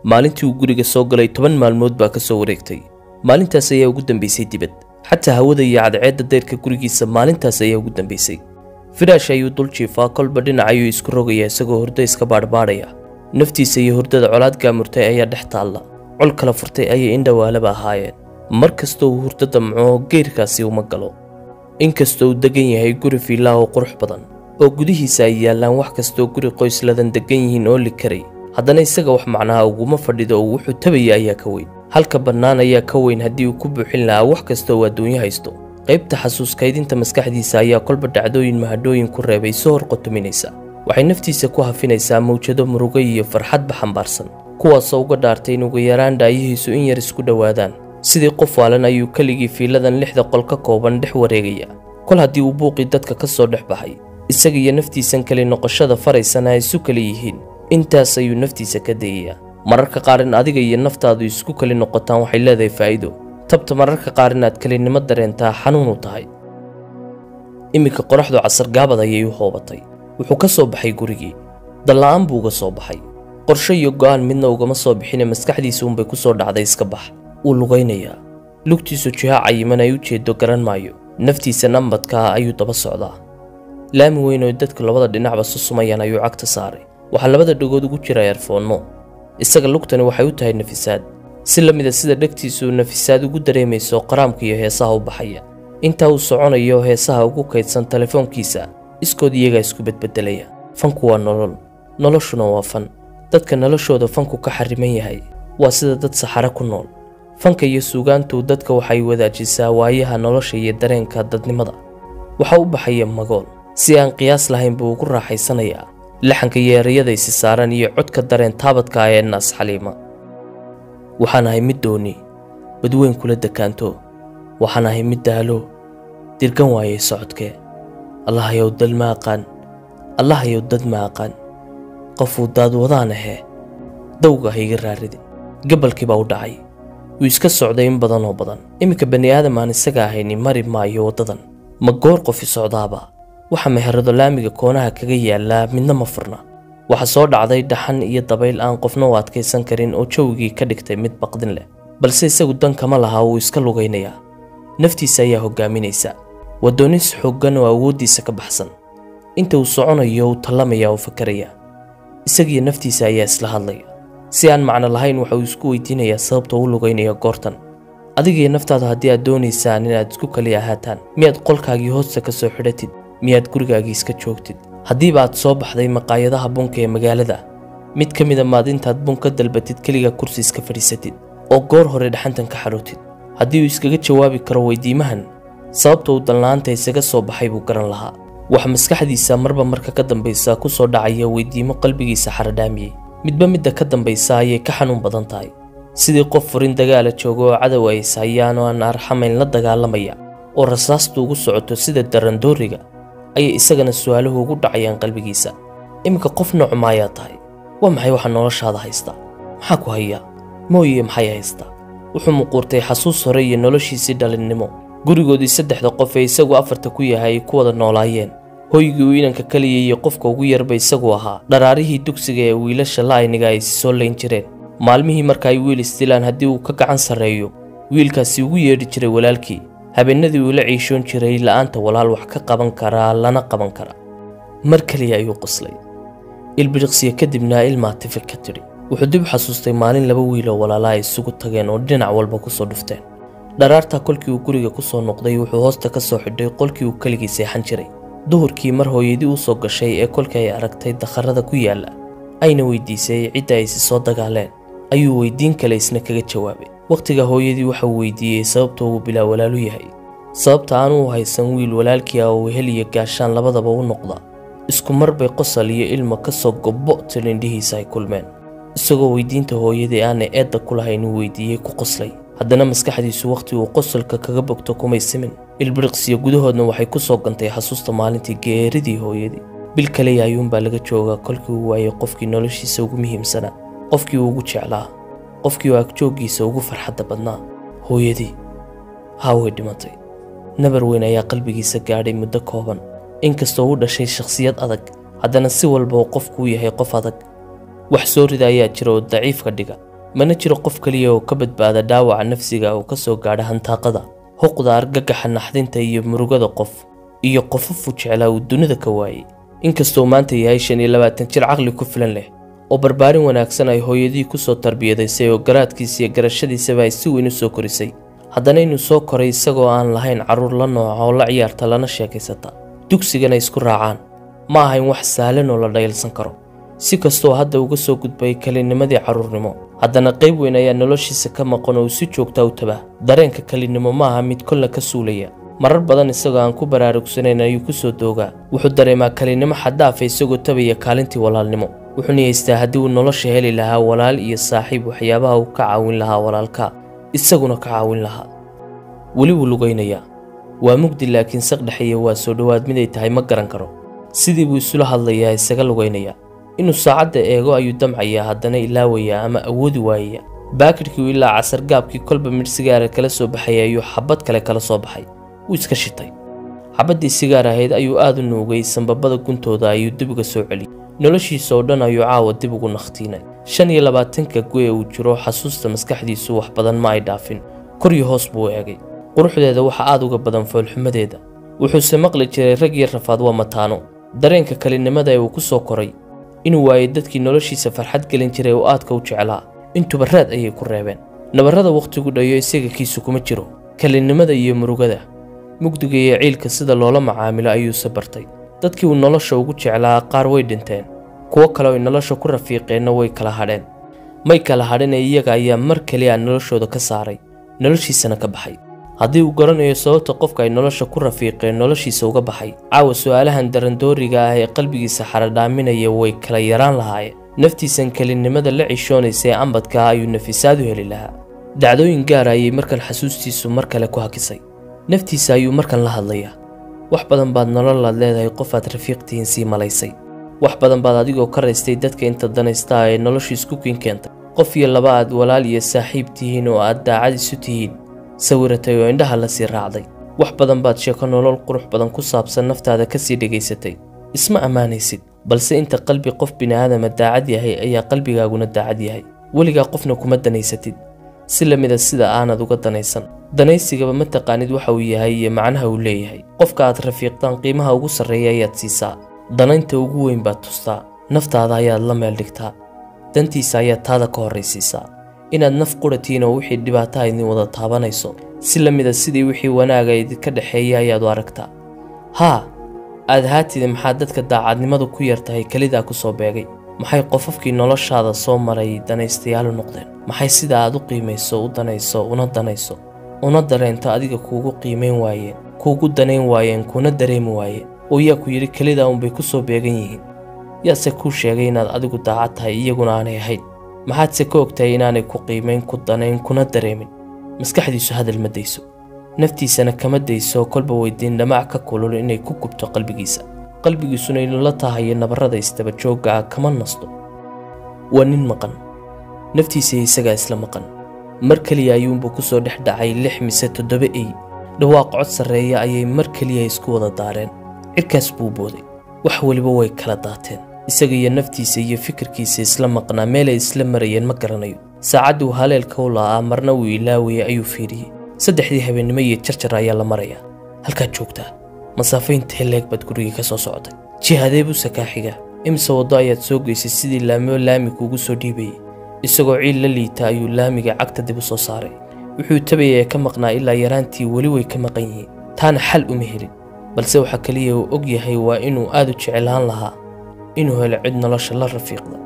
Maalintii uu guriga soo galay 10 maalmood baa ka soo wareegtay. Maalintaas ayaa ugu dambeysay dibad. Xataa hawada iyo cadceedda dayrka gurigiisa maalintaas ayaa ugu dambeysay. Firaash ayuu dul jiifaa, kolba dhinac ayuu isku rogayaa isagoo hurdo iska baadhbaadhaya. Naftiisa iyo hurdada colaad gaamurtay ayaa dhex taalla. Col kala furtay ayay indhawaalaba ahaayeen. Mar kastoo uu hurdo damco, geyrkaasi uma galo. Inkastoo uu degan yahay guri fiilaa oo qurux badan, oo gudihiisa ay yaallaan wax kastoo guri qoysladan degan yihiin oo likaray, haddana isaga wax macnaha uguma fadhido oo wuxuu tabaya ayaa ka weyn. Halka bannaan ayaa ka weyn haddii uu ku buuxin lahaa wax kasta oo adduunyo haysto. Qaybta xasuus kaydinta maskaxdiisa ayaa kolba dhacdooyin mahadhooyin ku reebay soo hor qotominaysa. Waxay naftiisa ku hafinaysaa mawjado murugo iyo farxadba xambaarsan, kuwaasoo uga dhaartay in ugu yaraan dhaayihiisu in yar isku dhowaadaan. Sidii qof waalan ayuu keligii fiiladan 6 qol ka kooban dhex wareegaya. Kol haddii uu buuqii dadka ka soo dhex baxay, isaga iyo naftiisan kali noqoshada faraysana ay isu kali yihiin. Intaas ayuu naftiisa ka dayayaa. Mararka qaar in adiga iyo naftaadu isku kali noqotaan waxay leedahay faa'iido. Tabta mararka qaar inaad kalinimo dareentaa xanuun u tahay. Iminka qoraxdu casar gaabad ayay u hoobatay. Wuxuu ka soo baxay gurigii. Dalla'aan buu uga soo baxay. Qorshe iyo go'aan midna ugama soo bixine, maskaxdiisa unbay ku soo dhacday iska bax. Wuu lugaynayaa. Lugtiisu jiha cayiman ay u jeedo garan maayo. Naftiisa nambadka ayuu daba socdaa. Laami weyn oo dadku labada dhinacba susumayaan ayuu cagta saaray. Waxaa labada dhagood ugu jira earphone-no. Isaga lugtani waxay u tahay nafisaad. Si la mid ah sida dhegtiisu nafisaad ugu dareemayso qaraamka iyo heesaha u baxaya. Inta uu soconayo heesaha ugu kaydsan telefoonkiisa, iskood iyagaa isku bedbedelaya. Fanku waa nolol, noloshuna waa fan. Dadka noloshooda fanku ka xariman yahay waa sida dad saxaro ku nool. Fanka iyo suugaantu dadka waxay wadaajisaa waayaha nolosha iyo dareenka dadnimada. Waxa u baxaya magool, si aan qiyaas lahayn buu ugu raaxaysanayaa laxanka iyo erayada isi saaran iyo codka dareen taabadka ah ee Naas Xaliima. Waxaan ahay mid dooni badweyn kula dekaanto. Waxaan ahay mid daalo dirgan waayay socodkee. Allahayow dal ma aqaan, Allahayow dad ma aqaan, qofuu daad wadaan ahee dawga ha iga raaridin. Gabalkii baa u dhacay. Wuu iska socday in badan oo badan. Iminka bani aadam aan isaga ahayni mari maayo waddadan. Ma goor qofi socdaaba. Waxa meherado laamiga koonaha kaga yaallaa midna ma furna. Waxa soo dhacday dhaxan iyo dabayl aan qofna u adkaysan karin oo jawgii ka dhigtay mid baqdin leh. Balse isagu dan kama laha, wuu iska lugaynayaa. Naftiisa ayaa hogaaminaysa. Waa doonis xooggan oo awooddiisa ka baxsan. Inta uu soconayo uu tallamaya oo fakaraya. Isagiyo naftiisa ayaa isla hadlaya. Si aan macno lahayn waxa uu isku weydiinayaa sababta uu lugaynayo goortan. Adiga iyo naftaada haddii aad doonaysaan inaad isku kali ahaataan, miyaad qolkaagii hoosta ka soo xidhatid? Miyaad gurigaagii iska joogtid? Haddiiba aad soo baxday maqaayadaha bunka ee magaalada, mid ka mid a maad intaad bun ka dalbatid keliga kursi iska fadhiisatid oo goor hore dhaxantan ka xarootid. Haddii uu iskaga jawaabi karo weydiimahan, sababta uu danla'aanta isaga soo baxay buu garan lahaa. Waxa maskaxdiisa marba marka ka dambaysa ku soo dhacaya weydiimo qalbigiisa xaradhaamiyey. Midba midda ka dambaysa ayay ka xanuun badan tahay. Sidii qof furin dagaala jooga oo cadow ay ishayaan oo aan arxamayn la dagaalamaya, oo rasaastu ugu socoto sida darandooriga, ayay isagana su'aaluhu ugu dhacayaan qalbigiisa. Iminka qof nooc ma ayaa tahay? Waa maxay waxa noloshaada haysta? Maxaa ku haya? Mooye maxay haysta? Wuxuu muquurtay xasuus hore iyo noloshiisii dhalinnimo. Gurigoodii 3 qof ee isagu 4 ku yahay ay ku wada noolaayeen. Hoygii uu inanka kaliya iyo qofka ugu yarba isagu ahaa. Dharaarihii dugsiga ee wiilasha la'ayniga ay soo leyn jireen. Maalmihii marka ay wiil isdilaan haddii uu ka gacan sarreeyo, wiilkaasi ugu yeedhi jiray walaalkii. Habeenadii uu la ciishoon jiray la'aanta walaal wax ka qaban karaa lana qaban kara. Mar kaliya ayuu qoslay. Ilbiriqsiya kadibna ilmaa tifig ka tidhi. Wuxuu dib u xasuustay maalin 2 wiil oo walaala ay isugu tageen oo dhinac walba ku soo dhufteen. Dharaarta kolkii uu guriga ku soo noqday wuxuu hoosta ka soo xidhay qolkii uu keligii seexan jiray. Duhurkii mar hooyadii u soo gashay ee kolkii ay aragtay dakharada ku yaalla, ayna weydiisay cidda ay soo dagaaleen, ayuu weydiin kale isna kaga jawaabay. Waqtiga hooyadii waxa uu weydiiyey sababta uu bilaa walaalu yahay, sababta aan u haysan wiil walaalkii ah oo wehel iyo gaashaan labadaba u noqda. Isku mar bay qosol iyo ilmo ka soo gobbo tilindhihiisa ay kulmeen. Isagoo weydiinta hooyadii aanay eedda ku lahayn uu weydiiyey ku qoslay. Haddana maskaxdiisu waqti uu qosolka kaga bogto kumay simin. Ilbiriqsiyo gudahoodna waxay ku soo gantay xasuusta maalintii geeridii hooyadii. Bil kaliya ayuunbaa laga joogaa kolkii uu waayay qofkii noloshiisa ugu muhiimsanaa, qofkii uu ugu jeclaa, qofkii uu agjooggiisa ugu farxadda badnaa. Hooyadii haa way dhimatay. Nabar weyn ayaa qalbigiisa gaadhay muddo kooban. Inkastoo uu dhashay shakhsiyad adag, haddana si walba uu qofku u yahay qof adag. Wax soo rida ayaa jira oo daciif ka dhiga. Mana jiro qof kaliya oo ka badbaada dhaawaca nafsiga oo ka soo gaadha hantaaqada, huqda, argagaxa, naxdinta iyo murugada qof iyo qofafu jeclaa uu dunida ka waayay. Inkastoo maanta yahay 25 jir caqli ku filan leh oo barbaarin wanaagsan ay hooyadii ku soo tarbiyadaysay oo garaadkiisa iyo garashadiisaba ay si weyn u soo korisay, haddana inuu soo koray isagoo aan lahayn carruur la nooca oo la ciyaarta lana sheekaysata, dugsigana isku raacaan, ma ahayn wax sahlan oo la dhayalsan karo. Si kastoo hadda uga soo gudbay kalinimadii carruurnimo, haddana qayb weyn ayaa noloshiisa ka maqan oo uu si joogta u tabaa. Dareenka kalinimo ma aha mid kolla ka suulaya. Marar badan isagoo aan ku baraarugsanayn ayuu ku soo doogaa. Wuxuu dareemaa kalinimo xad dhaaf ah isagoo tabaya kaalintii walaalnimo. Wuxuu niyeystaa haddii uu nolosha heli lahaa walaal iyo saaxiib, waxyaabaha uu ka caawin lahaa walaalka, isaguna ka caawin lahaa. Weli wuu lugaynayaa. Waa mugdi, laakiin saq dhexeeya waa soo dhowaad mid ay tahay ma garan karo. Sidii buu isula hadlayaa, isaga lugaynayaa. Inuu saacadda eego ayuu damcayaa, haddana ilaawayaa ama awoodi waayaya. Baakidhkii ilaa casar gaabkii kolba midh sigaara kala soo baxay ayuu xabad kale kala soo baxay. Wuu iska shitay. Xabaddii sigaar ahayd ayuu aad u nuugay, sanbabada guntooda ayuu dib uga soo celiyey. Noloshiisa oo dhan ayuu caawa dib ugu nakhtiinay. 25-ka gu ee uu jiro xasuusta maskaxdiisu wax badan ma ay dhaafin. Kor iyo hoos buu u eegay. Quruxdeeda waxa aad uga badan foolxumadeeda. Wuxuuse maqli jiray rag iyo rafaad waa mataano. Dareenka kalinimada ee uu ku soo koray, inuu waayay dadkii noloshiisa farxad gelin jiray oo aadka u jeclaa, intuba raad ayay ku reebeen. Nabarrada waqtigu dhayo isaga kiisu kuma jiro. Kalinimada iyo murugada, mugdiga iyo ciilka sida loola macaamilo ayuuse bartay. Dadkii uu nolosha ugu jeclaa qaar way dhinteen, kuwo kale oo nolosha ku rafiiqeenna way kala hadheen. May kala hadhin ee iyaga ayaa mar kaliya noloshooda ka saaray, noloshiisana ka baxay. Haddii uu garanayo sababta qofka ay nolosha ku rafiiqeen noloshiisa uga baxay, caawa su'aalahan darandooriga ah ee qalbigiisa xaradhaaminaya way kala yaraan lahaayeen. Naftiisan kalinimada la cishoonaysa ee ambadka ayuu nafisaad u heli lahaa. Dhacdooyin gaar ah ayay markan xasuustiisu mar kale ku hakisay. Naftiisa ayuu markan la hadlayaa. Wax badan baad nolol aad leedahay qof aad rafiiq tihiin sii malaysay. Wax badan baad adigoo ka raystay dadka inta danaysta ee noloshu isku keentay. Qof iyo laba aad walaal iyo saaxiib tihiin oo aad daacad isu tihiin sawiratay oo indhaha la sii raacday. Wax badan baad sheeko nolol qurux badan ku saabsan naftaada ka sii dhegaysatay. Isma ammaanaysid, balse inta qalbi qof bini'aadama daacad yahay ayaa qalbigaaguna daacad yahay. Weligaa qofna kuma danaysatid, si la mid ah sida aanad uga danaysan. Danaysigaba ma taqaanid waxa uu yahay iyo macnaha uu leeyahay. Qofka aad rafiiqtaan qiimaha ugu sarreeya ayaad siisaa, danaynta ugu weyn baad tustaa, naftaada ayaad la meel dhigtaa, dantiisa ayaad taada ka horraysiisaa. Inaad naf quratiin oo wixii dhibaato idin wada taabanayso, si la mid ah sidii wixii wanaaga idinka dhexeeya ayaad u aragtaa. Haa, aad haatida maxaa dadka daacadnimadu ku yar tahay kelidaa ku soo beegay? Maxay qofafkii noloshaada soo maray danaystayaal u noqdeen? Maxay sida aad u qiimayso, u danayso, una danayso, una dareento adiga kuugu qiimeyn waayeen, kuugu danayn waayeen, kuna dareemi waayeen? Oo yaa ku yidhi kelidaa unbay ku soo beegan yihiin? Yaase kuu sheegay inaad adigu daacad tahay iyaguna aanay ahayn? Maxaadse ka ogtahay inaanay ku qiimeyn, ku danayn, kuna dareemin? Maskaxdiisu hadal ma dayso, naftiisana kama dayso, kolba weydiin dhamac ka kulul inay ku gubto qalbigiisa. Qalbigiisuna inuu la tahayo nabarrada isdaba joogga ah kama nasto. Waa nin maqan, naftiisa isagaa isla maqan. Mar kaliya ayuunbuu ku soo dhex dhacay 6 mise 7 ey. Dhawaaq cod sarreeya ayay mar kaliya isku wada daareen. Cirkaas buu booday, wax waliba way kala daateen. Isaga iyo naftiisa iyo fikirkiisa isla maqnaa, meel ay isla marayeen ma garanayo. Saacaddii uu haleelka u la'aa marna uu ilaawayay ayuu fiiriyey. 3dii habeennimo iyo jarjar ayaa la marayaa. Halkaad joogtaa masaafo intee leeg baad gurigii ka soo socotay? Jihadee buu sakaaxiga? Imise waddo ayaad soo geysay sidii laamo laami kuugu soo dhiibayay? Isagoo ciil la liita ayuu laamiga cagta dib u soo saaray. Wuxuu tabayay ee ka maqnaa ilaa yaraantii weli way ka maqan yihiin. Taana xal uma helin, balse waxa kaliya uu og yahay waa inuu aad u jeclaan lahaa inuu helo cid nolosha la rafiiqda.